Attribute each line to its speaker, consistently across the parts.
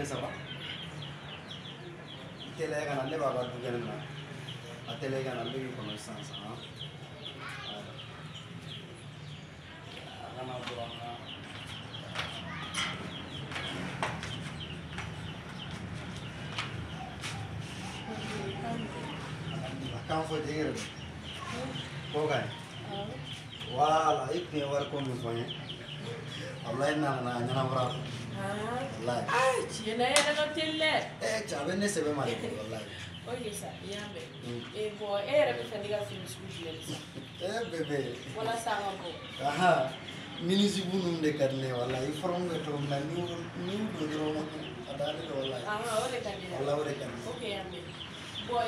Speaker 1: ça va? I teliya ka na, ne b'a ka du kɛnɛ na. A teliya ka na, n bɛ k'i kɔnɔ sisan sisan. A kana bɔ an ka. A kan fɔ ten i yɛrɛ dɔn. Ko ka ɲi. Voilà, i kun ye wari ko min fɔ n ye. Walayi n nana a ɲɛnabɔra. Walayi.
Speaker 2: Ah, tiɲɛ na e yɛrɛ ka teli dɛ.
Speaker 1: Cɛ a bɛ ne sɛbɛ ma de walayi.
Speaker 2: Ok sa, i y'a mɛn. Bon, e yɛrɛ bɛ fɛ ne ka fini sugu jumɛn de san?
Speaker 1: Bébé.
Speaker 2: Walasa an ka bɔ.
Speaker 1: Ahan, minisibu ninnu de ka di ne ye walayi. I forme bɛ cogo min na, n'i y'u don dɔrɔn a dalen don walayi.
Speaker 2: Ahan, o de ka di ne ye.
Speaker 1: Walayi o de ka di ne ye.
Speaker 2: Ok, y'a mɛn. Bon,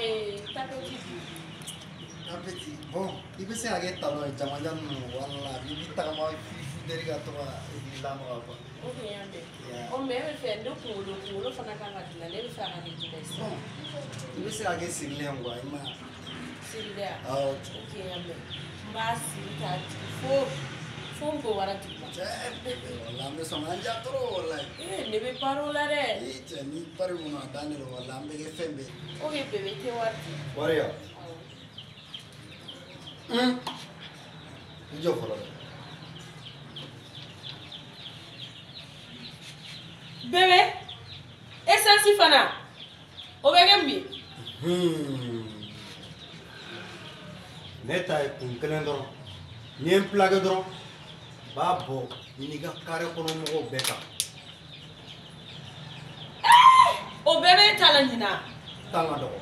Speaker 2: tapeti dun?
Speaker 1: Tapeti, bon, i bɛ se ka kɛ talon ye jamajan ninnu wala n'i bɛ tagama fitiri ka to ka i lamaga quoi.
Speaker 2: Ok, y'a mɛn. Ɔ mais e bɛ fɛ ne kunkolo fana kan ka dilan, ne bɛ fɛ a ka kɛ jumɛn ye sisan?
Speaker 1: Bon, i bɛ se ka kɛ sirilen ye quoi, i ma ye.
Speaker 2: Sirilen ya?
Speaker 1: Awɔ.
Speaker 2: Ok, y'a mɛn. N b'a siri k'a jigin fo n ko wara duguma.
Speaker 1: Cɛ, walayi an bɛ sɔn k'an ja trop walayi.
Speaker 2: Ne bɛ pari o la dɛ.
Speaker 1: Ee cɛ, ni pari kɔnɔ a dan de don walayi, an bɛ kɛ fɛn bɛɛ ye.
Speaker 2: Ok bébé, i tɛ wari di?
Speaker 1: Wari ya?
Speaker 2: Awɔ.
Speaker 1: I jɔ fɔlɔ dɛ.
Speaker 2: Bébé, essence fana, o bɛ kɛ mun ye?
Speaker 1: Ne ta ye kun kelen dɔrɔn. N'i ye n plaqué dɔrɔn, n b'a bɔ i n'i ka carré kɔnɔ mɔgɔw bɛɛ kan.
Speaker 2: O bɛɛ bɛ e ta la ɲinan?
Speaker 1: Tan ka dɔgɔ.